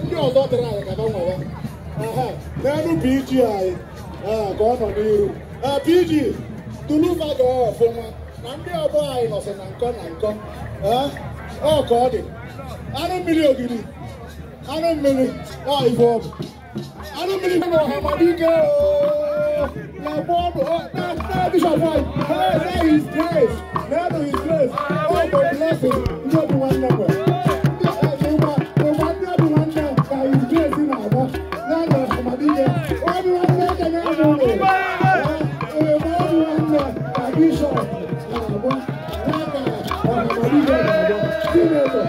Ndị ọzọ dịrị anyị ka nwewa n'elu PG anyị ka ọ nọ n'iru. PG tuluba ga ọfụma na ndị ọgbọ anyị nọsị na nkọ na nkọ. Ọ ka ọ dị anụ mmiri ogiri anụ mmiri ọ ife ọ bụ anụ mmiri na ọhamadike na Bishop anyị hey his grace na his grace ọ bụ blessing ndị obi nwanne nwere ndị obi nwanne ka his grace na-agba na ọhamadike obi nwanne ka na-amụ ụlọ obi nwanne ka Bishop na-agba n'aka ọhamadike na-agba Senator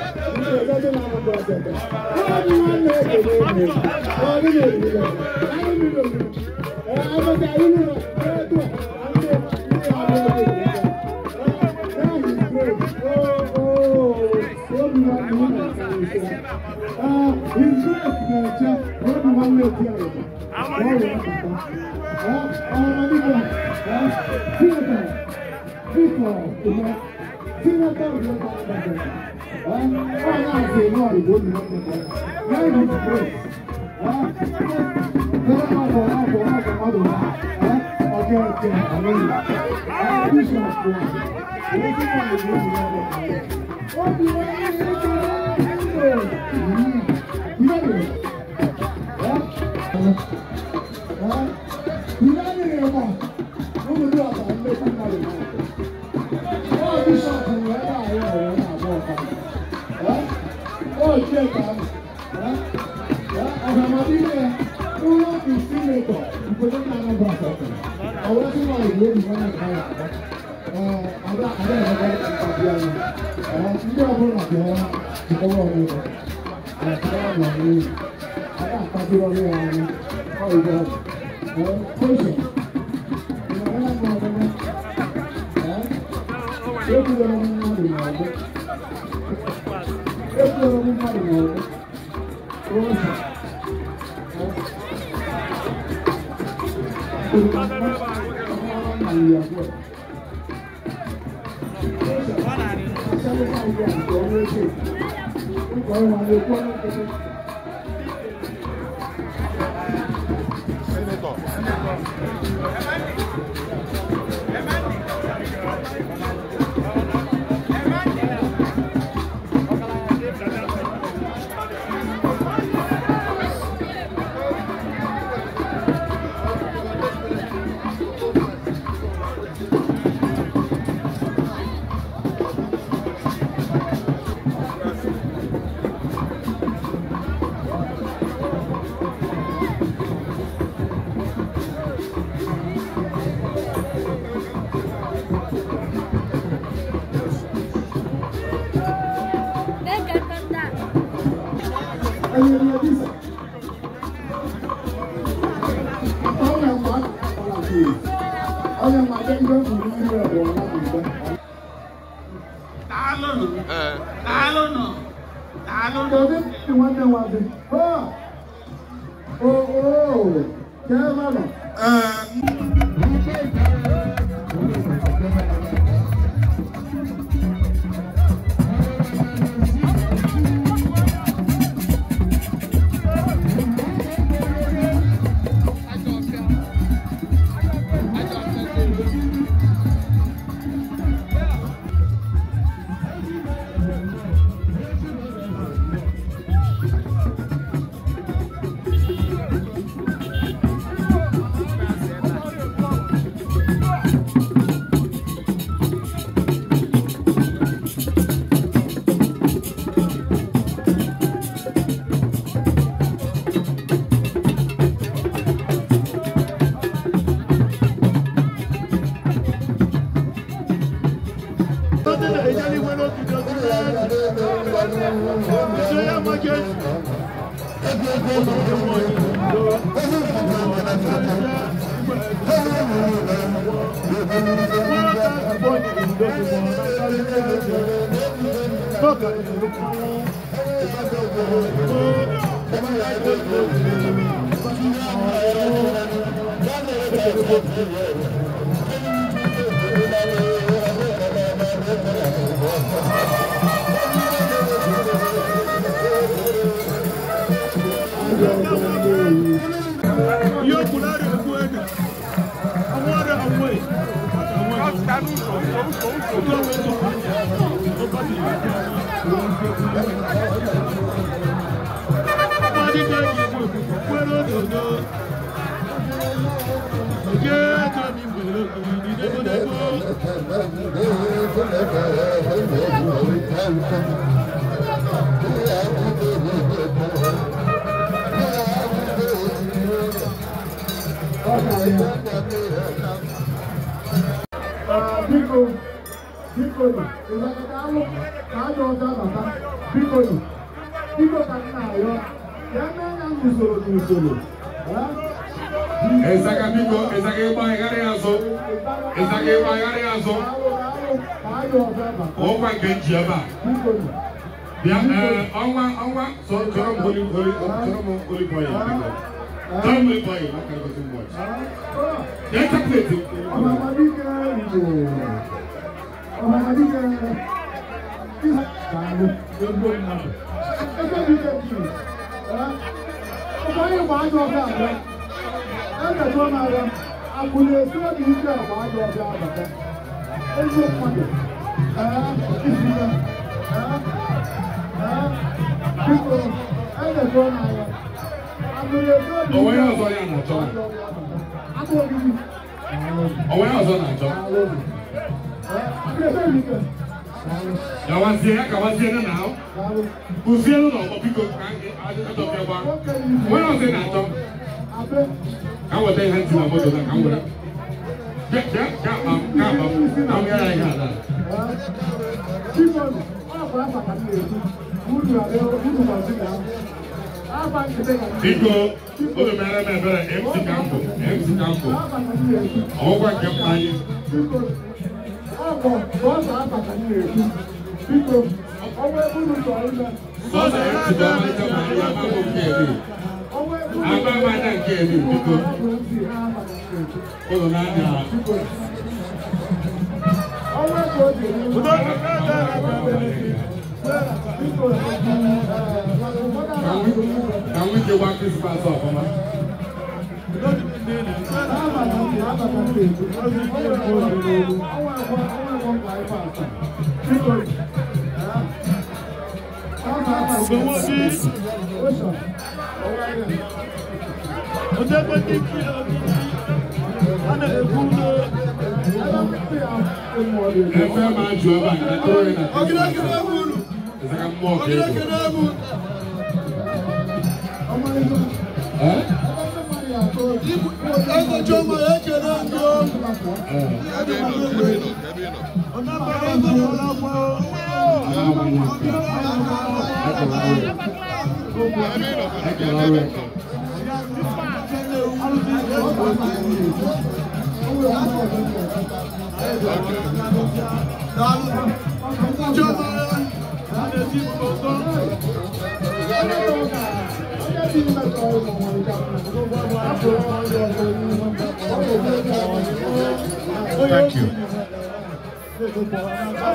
Thank you.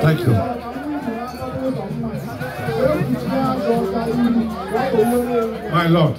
Thank you. My Lord.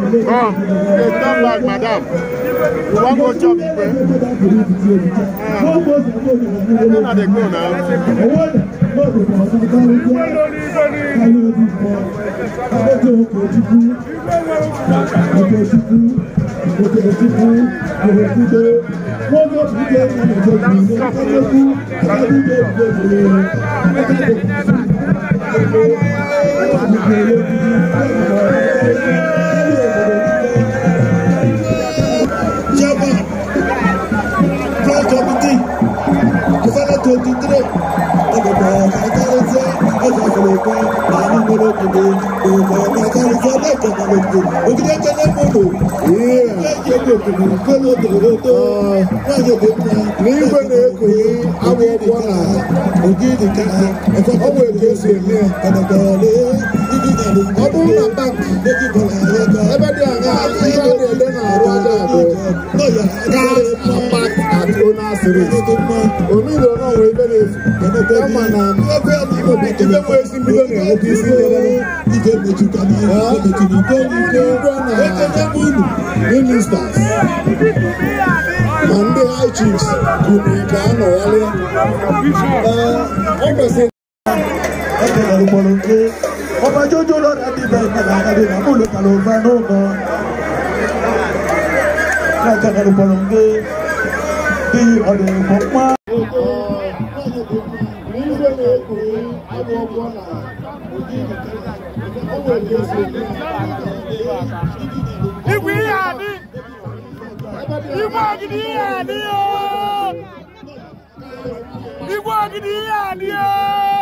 Come, they come back, madam. You want go chop Igwe? Where they go now? Chairman, Plan Committee, 2023. N'igwe na-ekuli agba ụkwụ na ọ bụ etu esi eme ya. Ọ bụrụ na bank ebe dị aṅaa ihe a na-ede na-arụ aja bụ cars are parked at owner's risk. Omiro na onwe ebe na-efu kama na ibe nwe ezi mbido na-enweta isi njedebe. Igwe na ministers ma ndị high chiefs gụnyere ka a nọgharịa. Ọ kwesịrị ọba jójó lọ́dà bí bẹ́ẹ̀ náà àgbàdo náà mú lóka ló bá náà mọ́ láti ẹ̀rọ pọ̀lọ́ngé bí ọ̀dọ̀ ìpọ̀ pọ́n. Igwe ihe adị! Igwe ogidi ihe adị ooo! Igwe ogidi ihe adị ooo!